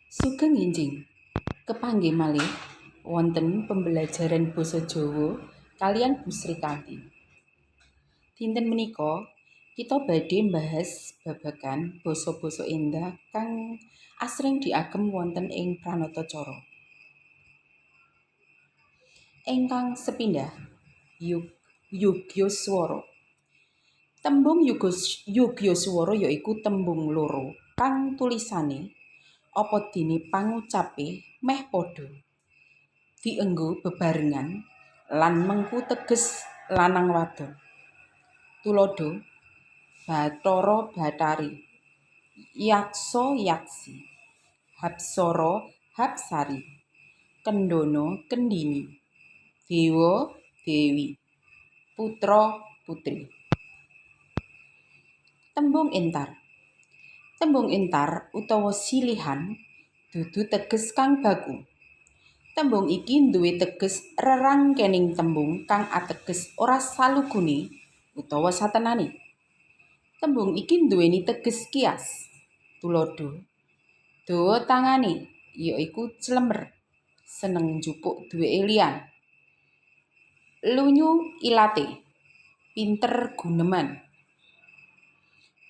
Sugeng enjing, kepanggih malih wonten pembelajaran basa Jawa kaliyan Bu Srikanti. Dinten menika kita badhe mbahas babagan basa-basa endah kang asring diagem wonten ing pranatacara. Ingkang sepindah, Yogyaswara. Tembung Yogyaswara yaiku tembung loro kang tulisane apa dene pangucape meh padha, dienggo bebarengan lan mengku teges lanang wadon. Tuladha Bathara Bathari, Yaksa Yaksi, Hapsara Hapsari, Kendana Kendini, Dewa Dewi, Putra Putri. Tembung entar. Tembung entar utawa silihan dudu teges kang baku. Tembung iki duwe teges rerangkening tembung kang ateges ora salugune utawa satenane. Tembung iki nduweni teges kias. Tuladha dawa tangane yaiku clemer, seneng njupuk duweke liyan. Lunyu ilate, pinter guneman.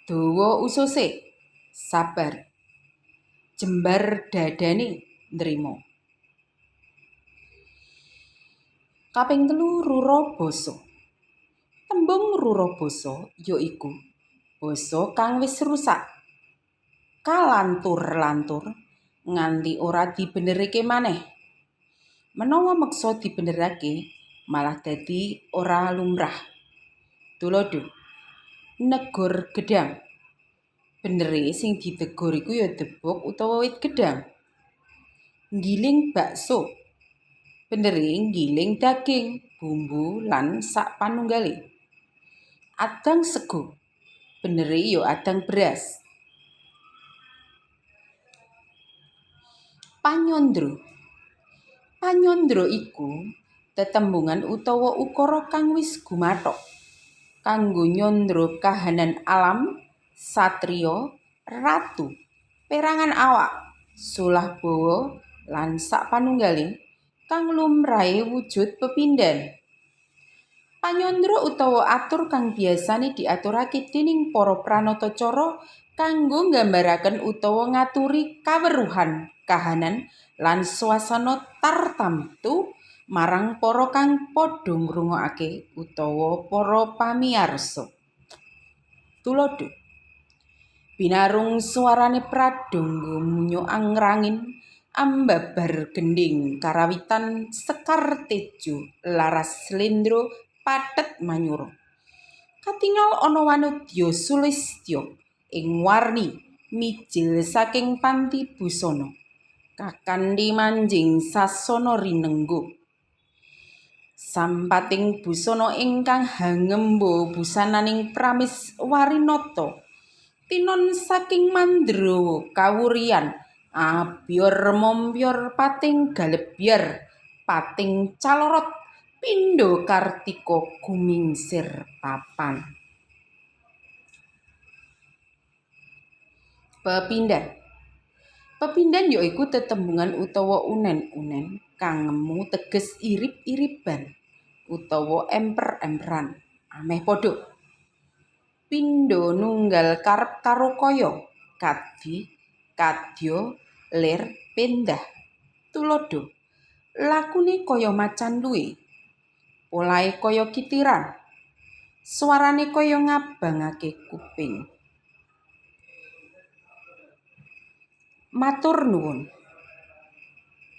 Dawa ususe, sabar. Jembar dadane, nrima. Kaping telu rurabasa. Tembung rurabasa yaiku basa kang wis rusak, kalantur-lantur nganti ora dibenerake maneh. Menawa meksa dibenerake malah dadi ora lumrah. Tuladha negur gedhang. Benere sing ditegur iku ya debog utawa wit gedhang. Nggiling bakso. Benere nggiling daging, bumbu lan sapanunggale. Adang sega. Benere ya adang beras. Panyandra. Panyandra iku tetembungan utawa ukara kang wis gumathok kanggo nyandra kahanan alam, satriya, ratu, perangan awak, solah bawa lan sapanunggale kang lumrahe wujud pepindhan. Panyandra utawa atur kang biasane diaturake dening para pranatacara kanggo nggambaraken utawa ngaturi kaweruhan kahanan lan swasana tartamtu marang para kang padha ngrungokake utawa para pamiyarsa. Tuladha binarung swarane pradangga munyo angrangin ambabar gendhing karawitan sekar tejo laras slendra pathet manyura. Katingal ana wanodya sulistya ing warni mijil saking panti busana kakanthi manjing sasana rinenggo. Sampating busana ingkang hangemba busananing pramis warinata tinon saking mandrawa kawuryan abyor mompyor pating galebyar pating calorot pindha kartika gumingsir papan. Pepindhan. Pepindhan yaiku tetembungan utawa unen-unen kang ngemu teges irip-iriban utawa emper-emperan ameh padha. Pindha nunggal karep karo kaya, kadi, kadya, lir, pendah. Tuladha lakune kaya macan luwe, polahe kaya kitiran, swarane kaya ngabangake kuping. Matur nuwun.